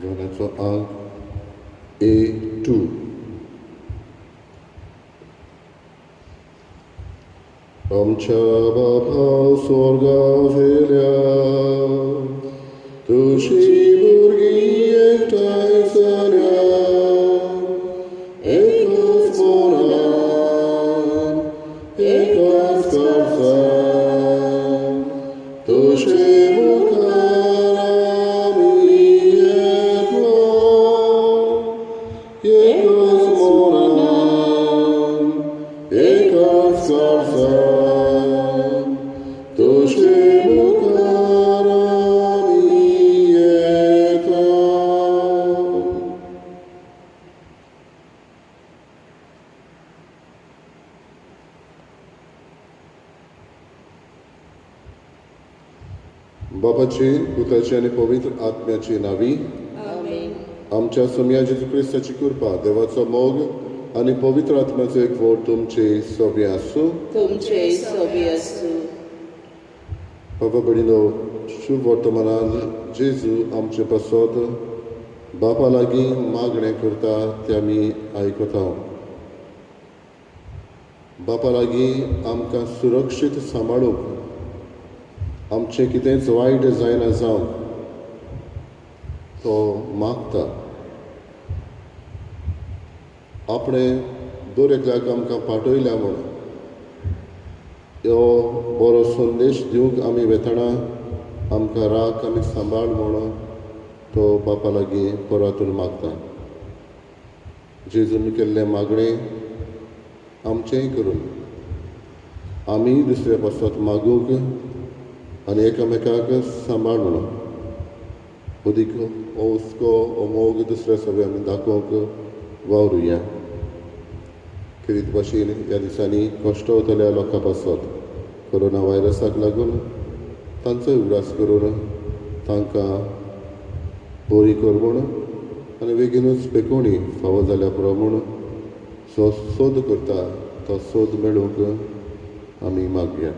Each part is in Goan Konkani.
गाण्याचो आंक A2. आमच्या बापा स्वर्गावेल्या तुजी भुरगीं एकठांय जाल्या एकाच मनान एकाच काळजान तुजे मुखार आमी येतलो एकाच मनान एकाच काळजान तुजे मुखार आमी येता. बापाची पुताची आनी पवित्र आत्म्याची नावी. आमेन. आमच्या सोमया जेजू क्रिस्ताची कृपा, देवाचो मोग आनी पवित्र आत्म्याचो एकवट तुमचे सोबी आसूं. तुमचे सोबी आसूं. बाबा भयणीनो, शुभ वर्तमानान जेजू आमचे पासत बापा लागीं मागणें करता तें आमी आयकता. बापा लागीं आमकां सुरक्षीत सांबाळूंक, आमचें कितेंच वायट जायना जावंक तो मागता. आपणें दर एकल्याक आमकां पाठयल्या म्हूण ह्यो बरो संदेश दिवंक आमी वेतना आमकां राख आनी सांबाळ म्हणून तो बापा लागीं परातून मागता. जेजून केल्लें मागणें आमचेंय करून आमी दुसऱ्या पासत मागूंक आनी एकामेकाक सांबाळ म्हणून अदीक हो हुस्को हो मोग दुसऱ्या सगळ्या आमी दाखोवंक वावरुया. खेरीत भाशेन ह्या दिसांनी कश्ट वतल्या लोकां पासत कोरोना व्हायरसाक लागून तांचो उगडास करून तांकां बरी कर म्हूण आनी बेगीनूच पेकोवणी फावो जाल्या पुरो म्हूण जो सोद करता तो सोद मेळूंक आमी मागया.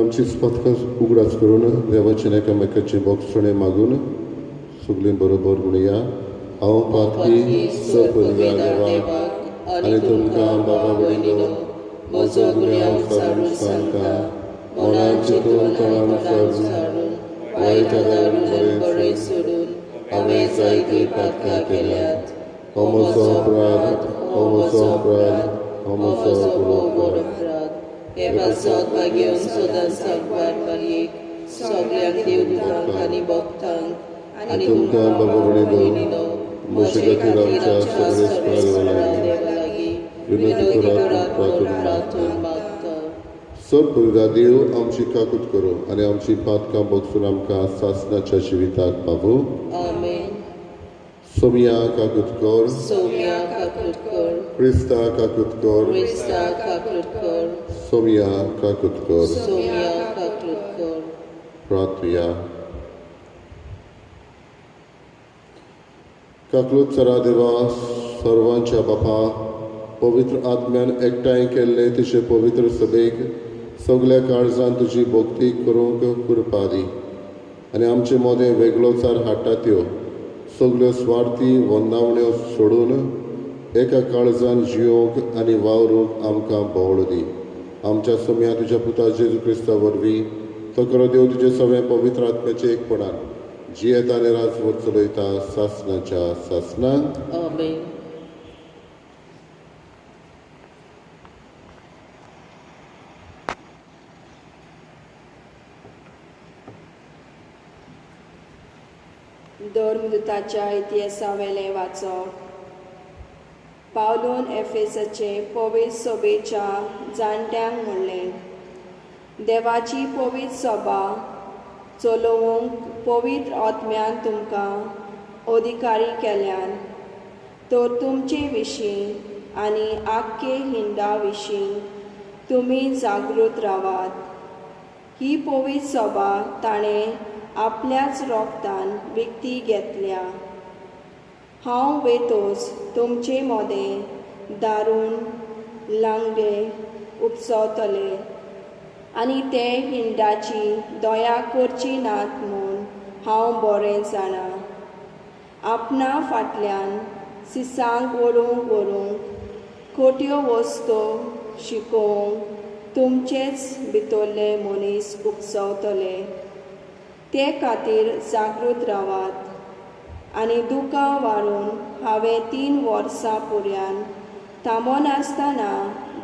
आमची पथकां उगडास करून देवाचें एकामेकाचें बोगसणें मागून सगळीं बरोबर म्हणया. हांव पातकी सपरिवार देवाक आनी तुमकां बाबा भयणीनो म्हजो गुन्यांव सारून सांगता, मनान चिंतून तोंडान सारून वायट आदारून बरें सोडून हांवें जायतीं पातकां केल्यात. हो म्हजो अपराध, हो म्हजो अपराध, हो म्हजो व्हड अपराध. हे पासत मागीर सदां सांगपार मारयेक सगल्यांक देवदूतांक आनी भक्तांक आनी तुमकां बाबा भयणीनो म्हजे खातीर आमच्या सगळे देवा लागीं विनवणी करात म्हणून प्रार्थून मागता. सर पुरदा देव आमची काकूत करूं आनी आमची पातकां बगसून आमकां सासणाच्या जिविताक पावूं. आमेन. सोमिया काकूत कर. सोम्या काकूत कर. क्रिस्ता काकूत कर. क्रिस्ता काकूत कर. सोमिया काकूत कर. सोम्या काकूत कर. प्रार्थुया. काकलूत सरा देवा सर्वांच्या बापा पवित्र आत्म्यान एकठांय केल्ले तुजे पवित्र सभेक सगल्या काळजान तुजी भक्ती करूंक कृपा दी आनी आमचे मदें वेगळोचार हाडटा त्यो सगल्यो स्वार्थी वंदावण्यो सोडून एका काळजान जियोंक आनी वावरूंक आमकां भोवळ दी. आमच्या सोम्या तुज्या पुता जेजू क्रिस्ता वरवीं तो खरो देव तुजे सगळ्या पवित्र आत्म्याचे एकपणान जियेता आनी राजवट चलयता सासणाच्या सासणाक. आमेन. धर्मदूताच्या इतिहासावेलें वाचप. पावलून एफेसाचे पवित्र सभेच्या जाणट्यांक म्हणलें, देवाची पवित्र सभा चलोवंक पवित्र आत्म्यान तुमकां अधिकारी केल्यान, तर तुमचे विशीं आनी आख्खे हिंडा विशीं तुमी जागृत रावात. ही पवित्र सभा ताणें आपल्याच रोगतान विकती घेतल्या. हांव वेतोच तुमचे मोदें दारून लांगडे उपसवतले आनी ते हिंडाची दया करची नात म्हूण हांव बरें जाणा. आपणा फाटल्यान सिसांक व्हरूंक व्हरूंक खोट्यो वस्तू शिकोवंक तुमचेच भितरले मनीस उपसवतले. ते खातीर जागृत रावात आनी दुकां वाडून हांवें 3 वर्सां पुर्यान थांबनासतना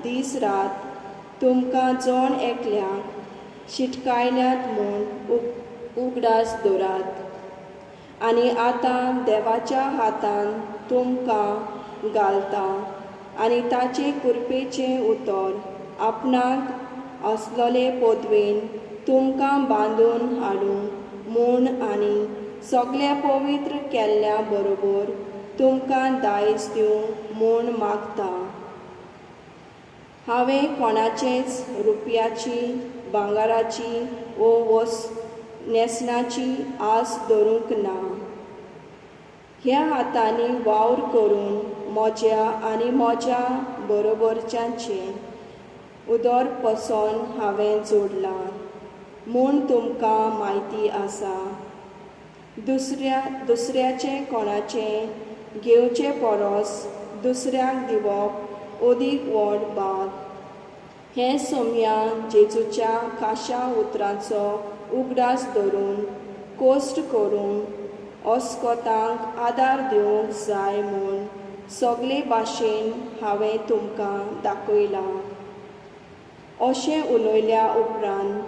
दीस रात तुमकां जण एकल्याक शिटकायल्यात म्हूण उगडास दवरात. आनी आतां देवाच्या हातान तुमकां घालता आनी ताचे कृपेचें उतर आपणाक आसलोले पदवेन तुमकां बांदून हाडूंक म्हूण आनी सगळें पवित्र केल्ल्या बरोबर तुमकां दायज दिवंक म्हूण मागता. हांवें कोणाचेच रुपयाची, भांगराची वो न्हेसणाची आस धरूंक ना. ह्या हातांनी वावर करून म्हज्या आनी म्हज्या बरोबरच्यांचें उदर पसून हांवें जोडलां म्हूण तुमकां म्हायती आसा. दुसऱ्याचें कोणाचें घेवचे परस दुसऱ्याक दिवप अदीक व्हड भाग. हें सोम्या जेजूच्या खाशा उतरांचो उगडास धरून कोश्ट करून अस्कोतांक आदार दिवंक जाय म्हूण सगळे भाशेन हांवें तुमकां दाखयलां. अशें उलयल्या उपरांत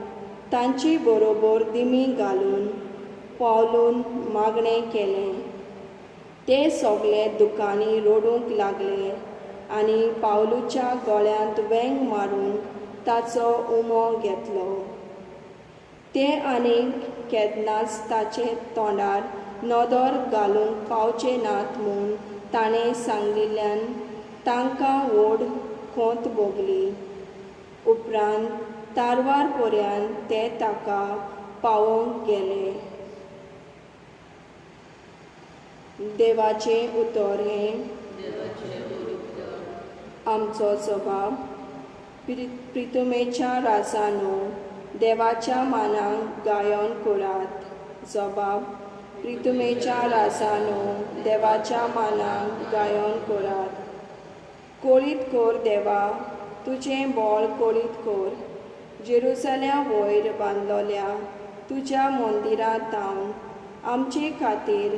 तांचे बरोबर दिमी घालून पावलून मागणें केलें. ते सगळे दुकांनी रडूंक लागले आनी पावलूच्या गळ्यांत वेंग मारून ताचो उमो घेतलो. ते आनीक केन्नाच ताचे तोंडार नदर घालूंक पावचे नात म्हूण ताणें सांगिल्ल्यान तांकां व्हड खोंत भोगली. उपरांत तारवार पर्यंत ते ताका पावोवंक गेले. देवाचें उतर हें आमचो जबाब. प्रितुमेच्या राजानो, देवाच्या मानाक गायन करात. जबाब. प्रितुमेच्या राजानो, देवाच्या मानाक गायन करात. कोळीत कर देवा, तुजें बळ कोळीत कर. जेरुसल्या वयर बांदलोल्या तुज्या मंदिरांत तावन आमचे खातीर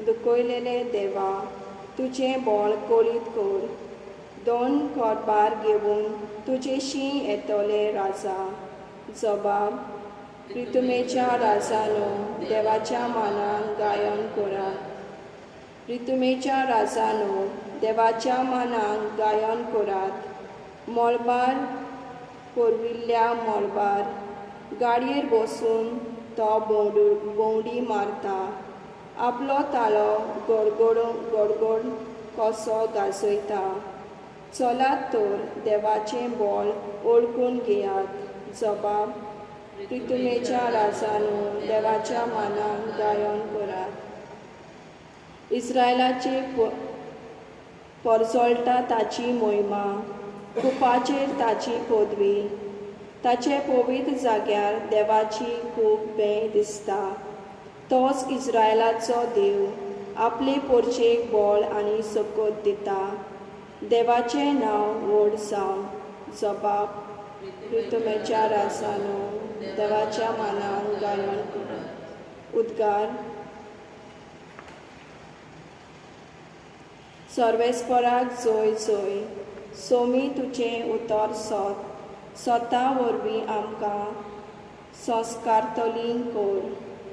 दुखयलेले देवा, तुजें बळ कोळीत कर. 2 कोरबार घेवन तुजेशी येतले राजा. जबाब. प्रितुमेच्या राजानो, देवाच्या मानाक गायन करात. प्रितुमेच्या राजानो, देवाच्या मानाक गायन करात. मळबार पुर्विल्ल्या मळबार गाडयेर बसून तो भोंवडी मारता. आपलो ताळो गडगड गडगड कसो गाजयता. चलात तर देवाचें बळ वळखून घेयात. जबाब. प्रितुमेच्या राजानो, देवाच्या मानाक गायन करात. इस्रायलाचे परजळटा ताची मोहिमा, कुपाचेर ताची पदवी. ताचे पवित्र जाग्यार देवाची खूब बें दिसता. तोच इस्रायलाचो देव आपले पोरचेक बळ आनी सकत दिता. देवाचें नांव व्हड जावं. जबाब. प्रितुमेच्या राजानो, देवाच्या मानाक गायन करात. उद्गार. सर्वेस्पराक जोय जोय. सोमी तुजें उतर सत स्वता वरवीं आमकां संस्कारतली कर.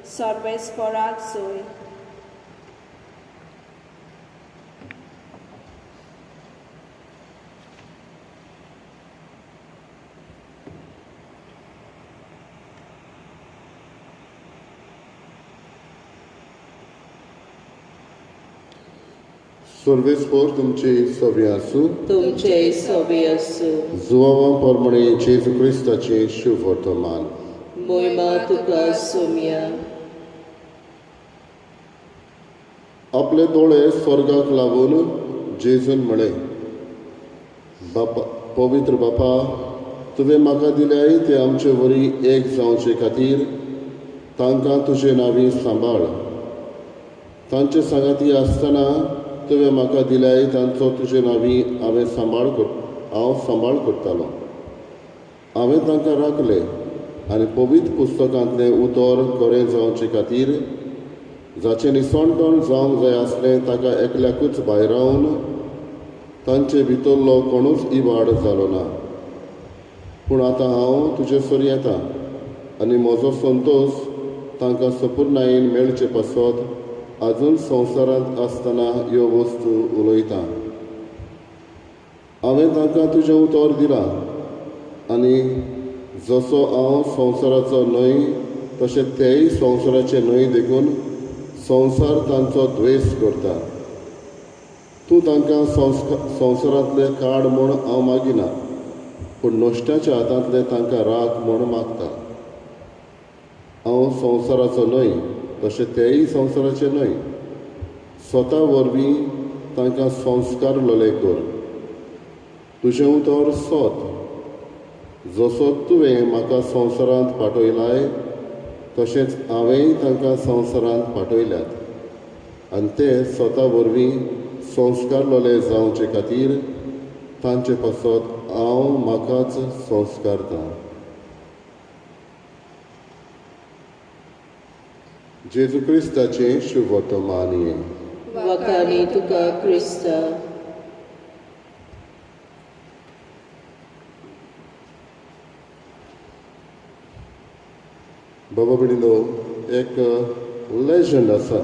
सर्वेस्पराक जोय. सर्वेस्पर तुमचे सवे आसूं. तुमचे सवे आसूं. जुवावा प्रमाणे जेजू क्रिस्ताचें शुभ वर्तमान. मोहिमा तुका सोम्या. आपले दोळे स्वर्गाक लागून जेजून म्हळें, बापा, पवित्र बापा, तुवें म्हाका दिल्याय ते आमचे वरी एक जावचे खातीर तांकां तुजे नांवी सांबाळ. तांचे सांगाती आसतना तुवें म्हाका दिल्याय तांचो तुजे नांवी हांवें सांबाळ हांव सांबाळ करतालो. हांवें तांकां राखले आनी पवित्र पुस्तकांतलें उतर खरें जावचे खातीर जाचें निसणटण जावंक जाय आसलें ताका एकल्याकूच भायरावन तांचे भितरलो कोणूच इबाड जालो ना. पूण आतां हांव तुजे सरी येता आनी म्हजो संतोश तांकां सपुर्णायेन मेळचे पासत आजून संवसारांत आसतना ह्यो वस्तू उलयता. हांवें तांकां तुजें उतर दिलां आनी जसो हांव संवसाराचो न्हय तशें तेय संवसाराचे न्हय, देखून संवसार तांचो द्वेश करता. तूं तांकां संवसारांतले काड म्हूण हांव मागिना, पूण नश्ट्याच्या हातांतले तांकां राख म्हूण मागता. हांव संवसाराचो न्हय तशें तेय संवसाराचे न्हय. स्वता वरवीं तांकां संस्कार लोले कर. तुजें उतर सत. जसो तुवें म्हाका संवसारांत पाठयलाय तशेंच हांवेंय तांकां संवसारांत पाठयल्यात आनी ते स्वता वरवीं संस्कार लोले जावचे खातीर तांचे पासत हांव म्हाकाच संस्कारतां. जेजू क्रिस्ताचें शुभवर्तमान. वाखाणी तुका क्रिस्ता. बाबा भयणीनो, एक लेजंड आसा,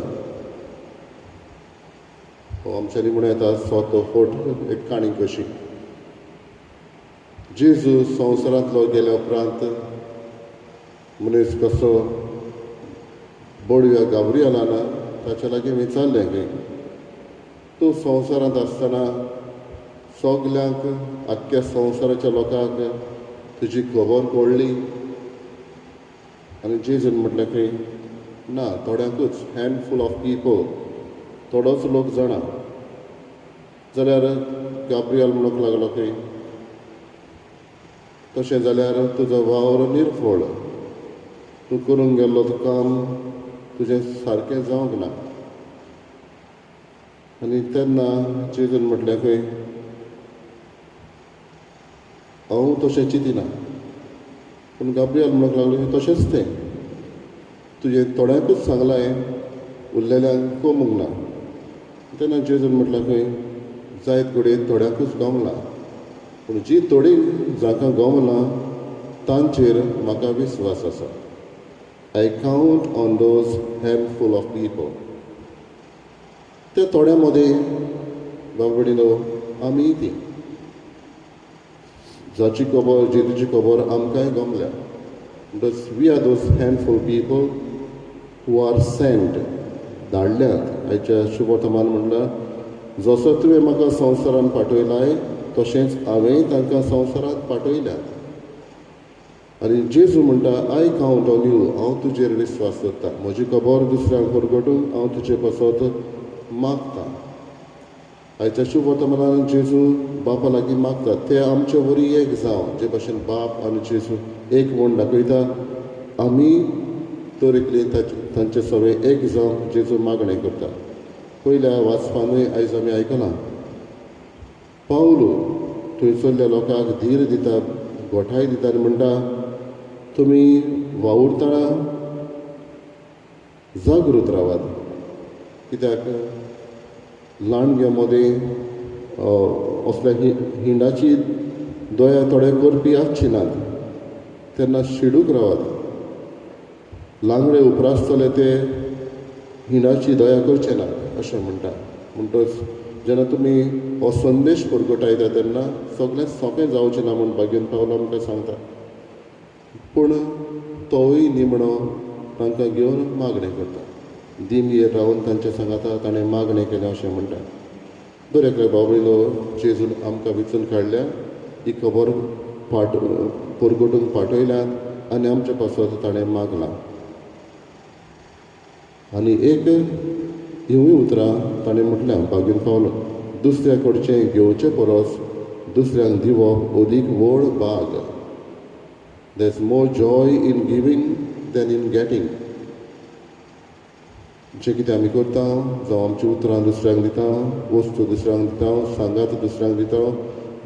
आमच्यांनी म्हणूं येता सोतो फोट, एक काणी कशी. जेजू संवसारांतलो गेल्या उपरांत मनीस कसो बडव्या गाब्रियलान ताच्या लागीं विचारलें की तूं संवसारांत आसतना सगल्यांक, आख्ख्या संवसाराच्या लोकांक तुजी खबर कळ्ळी? आनी जेजून म्हटलें की ना, थोड्यांकूच, हँडफूल ऑफ पिपल, थोडोच लोक जाणा. जाल्यार गाब्रियल म्हणूंक लागलो की तशें जाल्यार तुजो वावर निर्फळ, तूं करूंक गेल्लो तो काम तुजें सारकें जावंक ना. आनी तेन्ना जेजून म्हटलें की हांव तशें चिंतिना. पूण गाब्रियल म्हणूंक लागलो की तशेंच तें, तुजें थोड्यांकूच सांगलां हांवें, उरलेल्यांक कोमूंक ना. तेन्ना जेजून म्हटलें खंय जायत घडये थोड्यांकूच गमलां, पूण जी थोडी जांकां गमलां तांचेर म्हाका विस्वास आसा. I count on those handful of people. ते थोड्यां मदीं बाबा भयणीनो आमी ती जाची खबर, जेजूची खबर आमकांय गमल्या. म्हणटच we are those handful people who are sent, धाडल्यात. आयच्या शुभवर्तमान म्हणल्यार जसो तुवें म्हाका संवसारांत पाठयलाय तशेंच हांवेंय तांकां संवसारांत पाठयल्यात. आनी जेजू म्हणटा, I count on you, हांव तुजेर विस्वास दवरता, म्हजी खबर दुसऱ्यांक परगटूंक हांव तुजे पासत मागता. आयच्या शुभवर्तमानान जेजू बापा लागीं मागता ते आमचे वरी एक जावं, जे भाशेन बाप आनी जेजू एक म्हूण दाखयता, आमी तर एकली तांचे सगळे एक जावंक जेजू मागणें करता. पयल्या वाचपानूय आयज आमी आयकलां, पावलू थंयसरल्या लोकांक धीर दिता, गोठाय दिता आनी म्हणटा, तुमी वावुरतना जागृत रावात, कित्याक ल्हान मदें असल्या हिंडाची दया थोडे करपी आसची नात, तेन्ना शिडूक रावात. लांगडे उप्रासतले ते हिंडाची दया करचे ना अशें म्हणटा. म्हणटच जेन्ना तुमी हो संदेश परगटायता तेन्ना सगळें सोंपें जावचें ना म्हूण भाग्यन पावलो आमकां सांगता. पूण तोवूय निमणो तांकां घेवन मागणें करता. दिमयेर रावन तांच्या सांगाता ताणें मागणें केलें अशें म्हणटा. दर एकल्या बाबडीलो जेजून आमकां विचून काडल्या, ही खबर परगटूंक पाठयल्यात आनी आमचे पासत ताणें मागलां. आनी एक हिवूय उतरां ताणें म्हटल्यां भाग्यान पावलो दुसऱ्या कडचें घेवचे परस दुसऱ्यांक दिवप अदीक व्हड भाग. There is more joy in giving than in getting. जें कितें आमी करता, जावं आमची उतरां दुसऱ्यांक दिता, वस्तू दुसऱ्यांक दिता, सांगात दुसऱ्यांक दिता,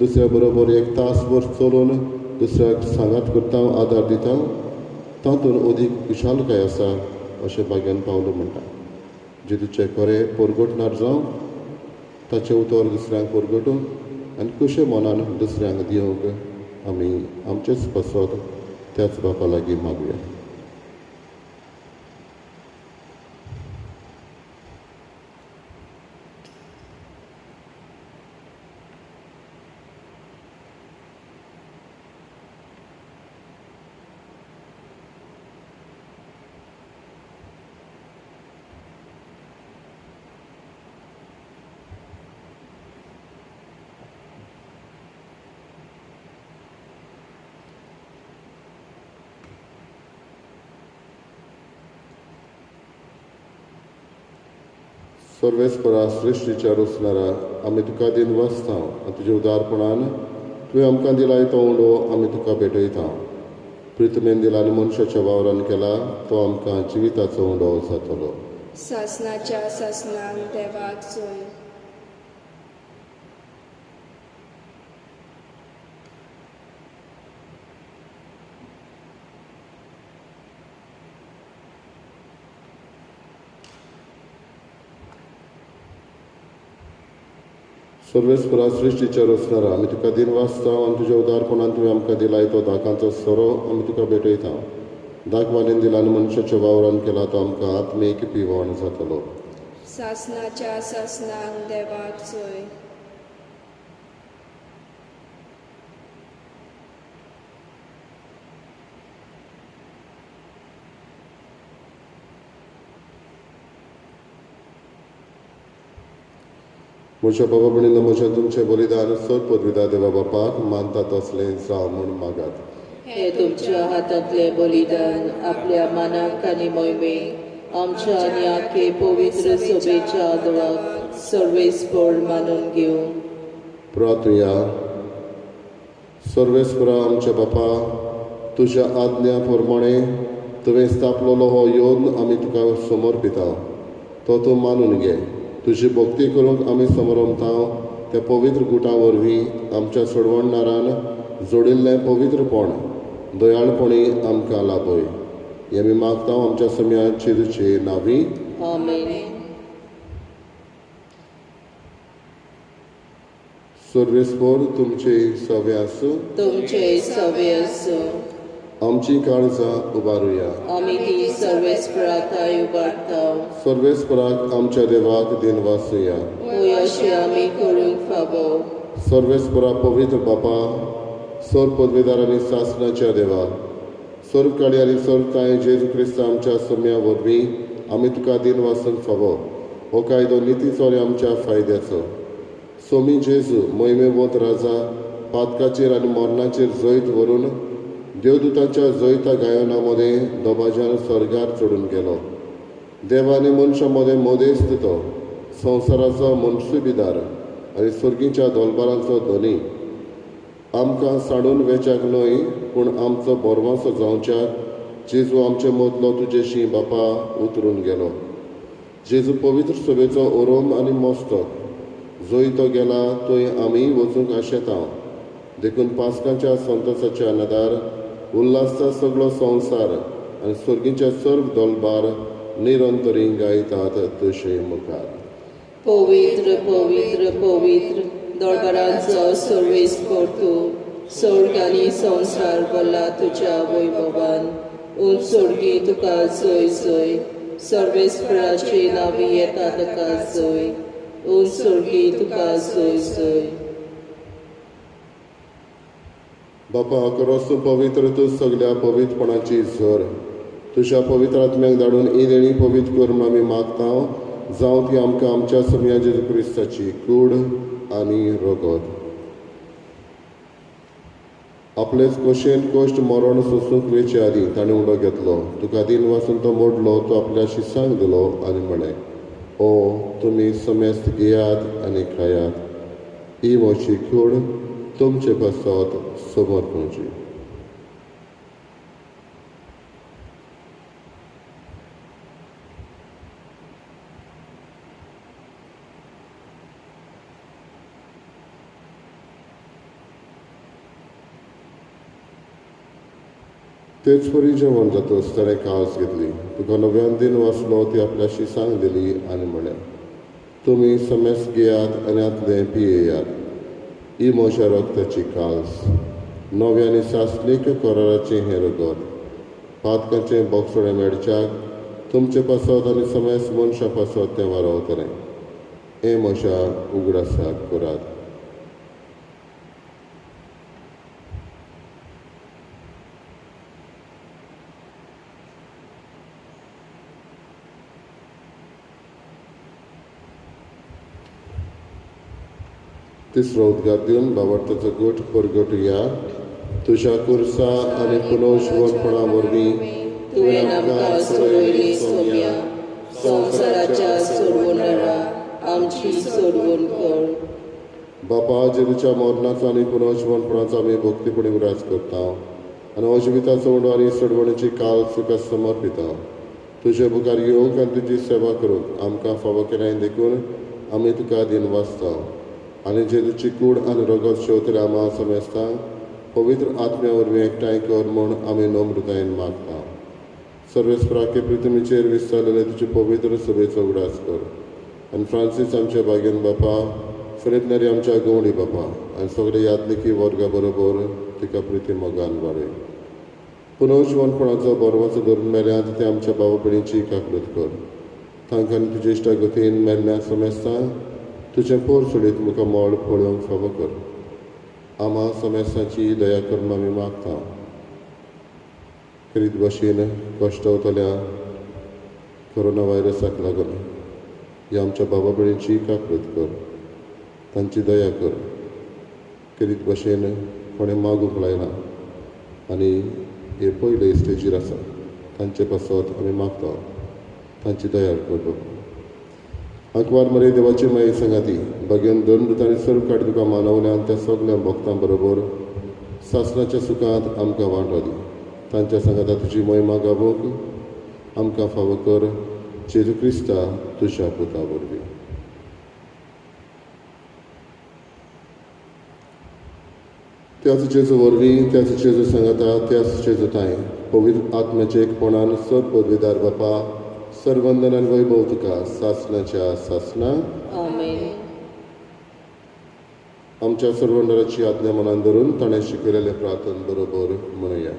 दुसऱ्या बरोबर एक तास भर चलोवन दुसऱ्याक सांगात करता, आदार दिता, तातूंत अदीक खुशालकाय आसा अशें भाग्यान पावलो म्हणटा. जेजूचें खरें परगटणार जावं, ताचें उतर दुसऱ्यांक परगटूंक आनी कशें मनान दुसऱ्यांक दिवंक आमी आमचेच पासत त्याच बापा लागीं मागुया. सर्वेस्परा सृश्टीच्या रोसणारा आमी तुका दिन वाचता आनी तुज्या उदारपणान तुवें आमकां दिलाय तो उंडो आमी तुका भेटयता. प्रितमेन दिला आनी मनशाच्या वावरान केला तो आमकां जिविताचो उंडो जातलो. सासनाच्या सासनान देवाक जोय. सर्वेस्परा सृश्टीच्या रचणारा आमी तुका दिन वाचता आनी तुज्या उदारपणान तुवें आमकां दिलाय तो दाकांचो सोरो आमी तुका भेटयता. दाखवालीन दिला आनी मनशाच्या वावरान केला तो आमकां आत्मीक पिवण जातलो. सासनाच्या सासनान देवाक जोय. म्हज्या बाबा भयणींनो, म्हज्या तुमचें बलिदान सर पदवीदा देवा बापाक मानता तसलें जावं म्हूण मागात. हे तुमच्या हातांतलें बलिदान आपल्या मनाक आनी मोहिमेक आमच्या आनी आखे पवित्र सभेच्या आदराक सर्वेस्पर मानून घेवं. प्रार्थुया. सर्वेस्परा आमच्या बापा, तुज्या आज्ञा प्रमाणे तुवें स्थापलेलो हो योद्न आमी तुका समर्पिता, तो तूं मानून घे. तुजी भक्ती करूंक आमी समरमता त्या पवित्र गुटा वरवीं आमच्या सोडवणदारान जोडिल्लें पवित्रपण दयाळपणी आमकां लाभय. हें आमी मागता आमच्या सम्या जेजूचे नांवी. आमेन. सर्वेस्पर तुमचे सवे आसूं. तुमचे सवे आसूं. आमची काळजां उबारुया. आमी ती सर्वेस्पराक उबारता. सर्वेस्पराक आमच्या देवाक दिन वाचुया. होय अशें आमी करूंक फावो. सर्वेस्परा पवित्र बापा, सर्व पदवीदार आनी सासणाच्या देवा, सर्व काळी आनी सर्व तांय जेजू क्रिस्त आमच्या सम्या वरवीं आमी तुका दिन वाचूंक फावो. हो कायदो नितीचो आनी आमच्या फायद्याचो. सोमी जेजू मोहिमेवंत राजा, पातकाचेर आनी मरणाचेर जैत व्हरून देवदूतांच्या जैता गायना मदें दबाज्यान स्वर्गार चडून गेलो. देव आनी मनशां मदें मदेस्त तो, संवसाराचो मनसुबीदार आनी सर्गीच्या दोलबारांचो धनी. आमकां सांडून वेच्याक न्हय, पूण आमचो बोरवासो जावच्याक जेजू आमचे मदलो तुजेशी बापा उतरून गेलो. जेजू पवित्र सभेचो ओरोम आनी मस्तक, जंय तो गेला थंय आमी वचूंक आशेता. देखून पास्काच्या संतोसाच्या नदार उल्हासता सगळो संवसार आनी सर्गीच्या सर्व दोलबार निरंतरी गायतात तुजे मुखार. पवित्र पवित्र पवित्र दरबारांचो सर्वेस्पर तूं, स्वर्ग आनी संवसार भरला तुज्या वैभवान. उंच स्वर्गी तुका जय जय. सर्वेस्पराचे नांवी येता ताका जय. उंच स्वर्गी तुका जय जय. बापा, खरोच तूं पवित्र, तूं सगल्या पवित्रपणाची झर. तुज्या पवित्र आत्म्याक धाडून ही देणी पवित्र कर म्हूण आमी मागता. जावं ती आमकां आमच्या सम्या जेजू क्रिस्ताची कूड आनी रगत. आपलेच कोशेन कोश्ट मरण सोसूंक वेचे आदीं ताणें उडो घेतलो, तुका दिन वाचून तो मोडलो, तो आपल्या शिसांक दिलो आनी म्हळें, ओ तुमी समेस्त घेयात आनी खायात. ही म्हजी कूड तुमचे पासत समर्पणची. तेच परी जेवण जातच ताणें कास घेतली, तुका नव्यान दिन वाचलो, ती आपल्याशी सांग दिली आनी म्हळें, तुमी समेस्त घेयात आनी हातलें पियेयात. ही म्हज्या रक्ताची कास, नव्या आनी सासणीक कराराचें हें रगत, पातकांचें बोगसोणें मेळच्याक तुमचे पासत आनी समेस्त मनशां पासत तें वारावतलें. हें म्हज्या उगडासाक करात. तिसरो उद्गार दिवन बाबडताचो गोट परगटुया. तुज्या कुर्सा आनी पुनर्जिवनपणा वरवीं तुवें आमकां सोडयली सोम्या, संवसाराच्या सोडवणारा आमची सोडवण कर. बापा, जेजूच्या मरणाचो आनी पुनर्जिवनपणाचो आमी भक्तीपणी उगडास करता आनी अजिविताचो उंडो आनी सोडवणेची काल तुका समर्पिता. तुजे मुखार येवंक आनी तुजी सेवा करूंक आमकां फावो केल्याय देखून आमी तुका दिनवासता. आनी जेजूची कूड आनी रगत शेवतल्या आमा समेस्तांक पवित्र आत्म्या वरवीं एकठांय कर म्हूण आमी नम्रतायेन मागता. सर्वेस्पराके पृथ्वीचेर विस्तारलेले तुजे पवित्र सभेचो उगडास कर आनी फ्रांसीस आमच्या भाग्यान बापा, फिलीप नेरी आमच्या गवडी बापा आनी सगळे यादनिकी वर्गा बरोबर तिका प्रिती मोगान वाडय. पुनर्जिवनपणाचो बरवाचो धरून मेल्यात ते आमच्या बाबा भयणीची काकळूत कर. तांकां तुजे इश्टागतीन मेल्ल्या समेस्तांक तुजें पोर सोडीत मुखार मोळ पळोवंक फावो कर. आमा समेस्तांची दया करून आमी मागता. करीत भशेन कश्टवतल्या कोरोना व्हायरसाक लागून ह्या आमच्या बाबा भयणीची काकळूत कर, तांची दया कर. करीत भशेन कोणें मागूंक लायलां आनी हे पयले स्टेजीर आसा तांचे पासत आमी मागता, तांची दया कर बाबा. आंकवार मरे देवाची माये सांगाती भाग्यान दोन मृतांनी सर्व काड तुका मानवल्या आनी त्या सगल्या भक्तां बरोबर सासणाच्या सुखांत आमकां वांटो दी. तांच्या सांगाता तुजी महिमा गावोवंक आमकां फावो कर, जेजू क्रिस्ता तुज्या पुता वरवीं. त्याच जेजू वरवीं, त्याच जेजू सांगाता, त्याच जेजू तांय पवित्र आत्म्याचे एकपणान सर पदवीदार बापा, सर्वंदन आनी वैभव तुका सासणाच्या सासणा. आमेन. आमच्या सर्वंडराची आज्ञा मनान धरून ताणें शिकयलेलें प्रार्थन बरोबर म्हणुया.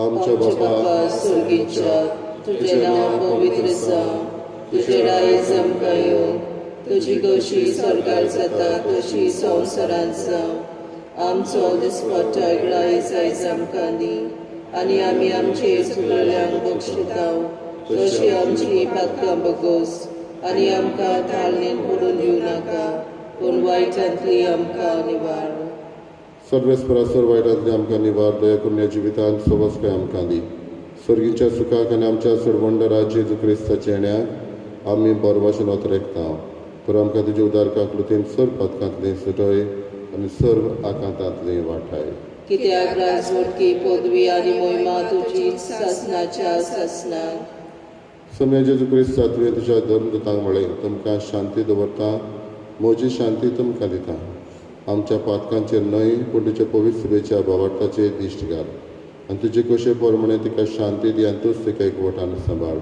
आमच्या बापा स्वर्गीच्या, तुजें नांव पवित्र जावं, तुजें राज्य आमकां येवं, तुजी खोशी स्वर्गार जाता तशी संवसारांत जावं. आमचो दिसपट्टो आयज आयज आमकां दी आनी आमी आमचे चुकलेल्यांक बक्षितां तशी आमची पातकां बगोस आनी आमकां ताळणेन पडून दिवं नाका, पूण वायटांतली आमकां निवार. सर्वेस्परा सर वायटांतली आमकां निवार. दया करून ह्या जिवितांत सवस्काय आमकां दी. स्वर्गीच्या सुखाक आनी आमच्या सरवंडरा जेजू क्रिस्ताच्या येण्याक आमी बरवाशेन अतरेकता. तर आमकां तुजे उदार काकलुतीन सर्व पातकांतली सुटय आनी सर्व आकांतांतली वाटाय. कित्याक राजवटकी पदवी आनी मोहिमा तुजी सासणाच्या सासणाक. सम्या जेजू क्रिस्ता, तुवें तुज्या धर्मदूतांक म्हळें, तुमकां शांती दवरता, म्हजी शांती तुमकां दिता. आमच्या पातकांचेर न्हय पूण तुज्या पवित्र सभेच्या भावार्थाचेर दिश्ट घाल आनी तुजे कशे प्रमाणे तिका शांती दी आनी तूच तिका एकवटान सांबाळ,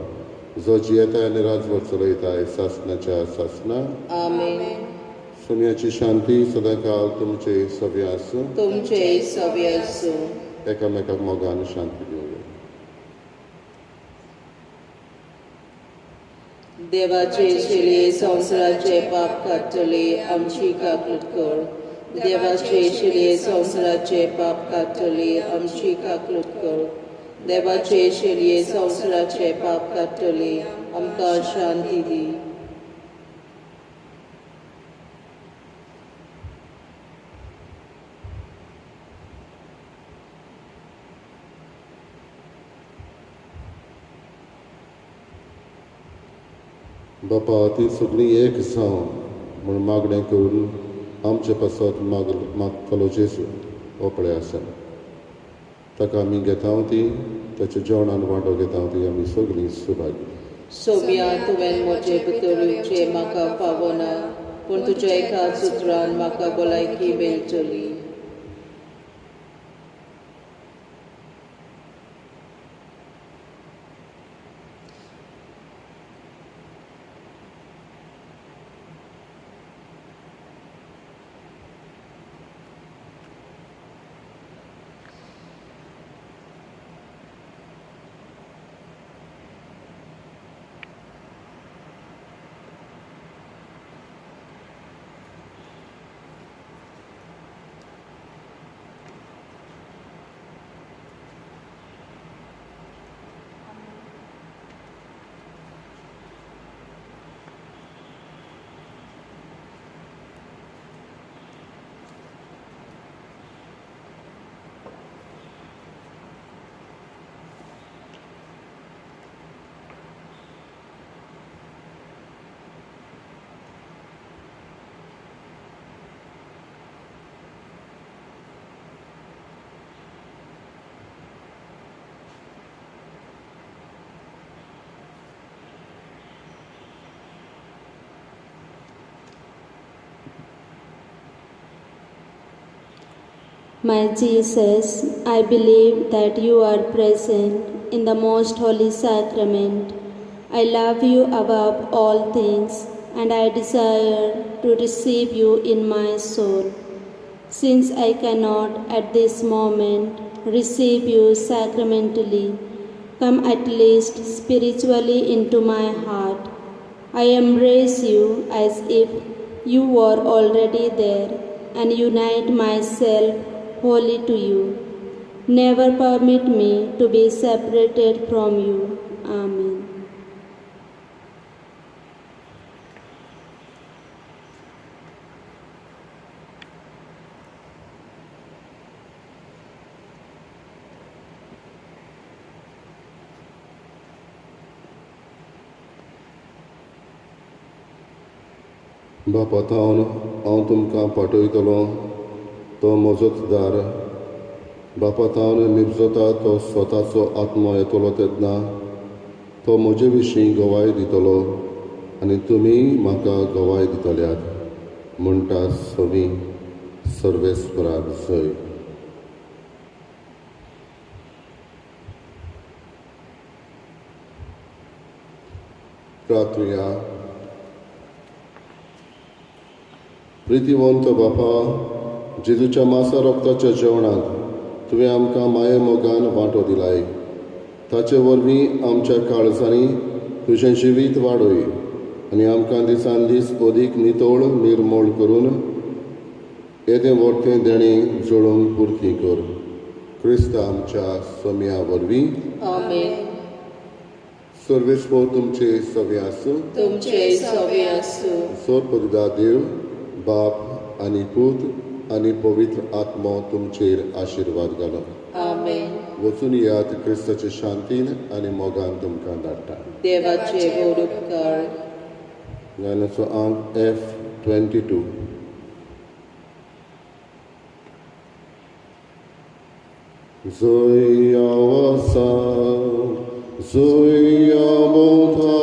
जो जियेताय आनी राजवट चलयताय सासणाच्या सासणा. आमेन. सोम्याची शांती सदांकाल तुमचे सवे आसूं. तुमचे सवे आसूं. एकामेकाक मोगान शांती दिवया. देवाचे शिले संवसाराचे पाप काडटले आमची काकूट कर. देवाचे शिले संवसाराचे पाप काडटले आमची काकूट कर. देवाचे शिले संवसाराचे पाप काडटले आमकां शांती दी. बापा ती सगळीं एक जावं म्हूण मागणें करून आमचे पासत मागतलो जेजू हो पळय आसा. ताका आमी घेता ती ताच्या जेवणान वांटो घेता ती आमी सगळीं सुभागी. सोम्या, तुवें म्हजे भितर येवचें म्हाका फावना, पूण तुज्या एका सुत्रान म्हाका भलायकी मेळटली. My Jesus, I believe that you are present in the most holy sacrament. I love you above all things, and I desire to receive you in my soul. Since I cannot at this moment receive you sacramentally, come at least spiritually into my heart. I embrace you as if you were already there and unite myself wholly to you. Never permit me to be separated from you. Amen. बापा थावन हांव तुमकां पाठयतलो तो मजतदार. बापा थावन निबजता तो स्वताचो आत्मो येतलो तेन्ना तो म्हजे विशीं गवाय दितलो आनी तुमी म्हाका गवाय दितल्यात म्हणटा सवी सर्वेस्पराक जय. प्रार्थुया. प्रितीवंत बापा, जेजूच्या मासा रक्ताच्या जेवणांत तुवें आमकां माये मोगान वांटो दिलाय. ताचे वरवीं आमच्या काळजांनी तुजें जिवीत वाडय आनी आमकां दिसान दीस अदीक नितळ निर्मोळ करून येदें वर्तें देणें जोडूंक पुरती कर. क्रिस्त आमच्या सोम्या वरवीं. आमेन. सर्वेस्पर तुमचे सवे आसूं. तुमचे सवे आसूं. सोरपदा देव बाप आनी पूत आनी पवित्र आत्मो तुमचेर आशिर्वाद घालो. आमेन. वचून यात क्रिस्ताचे शांतीन आनी मोगान तुमकां धाडटा. देवाचे व्हड उपकार. गायनाचो आंक F22. जय आसा जय भोंवता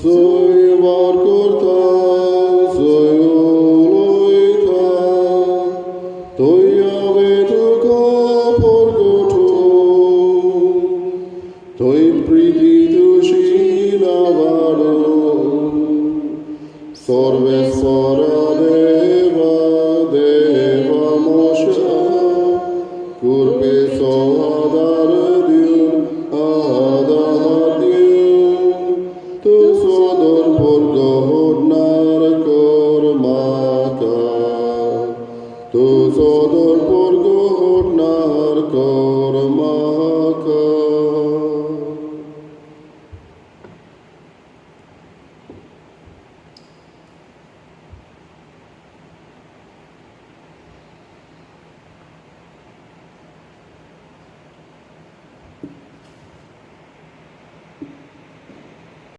जय वार करता जय उलयता थंय हांवें तुका परगटूं थंय प्रिती तुजी ना वाडूं सर्वेस्परा देवा.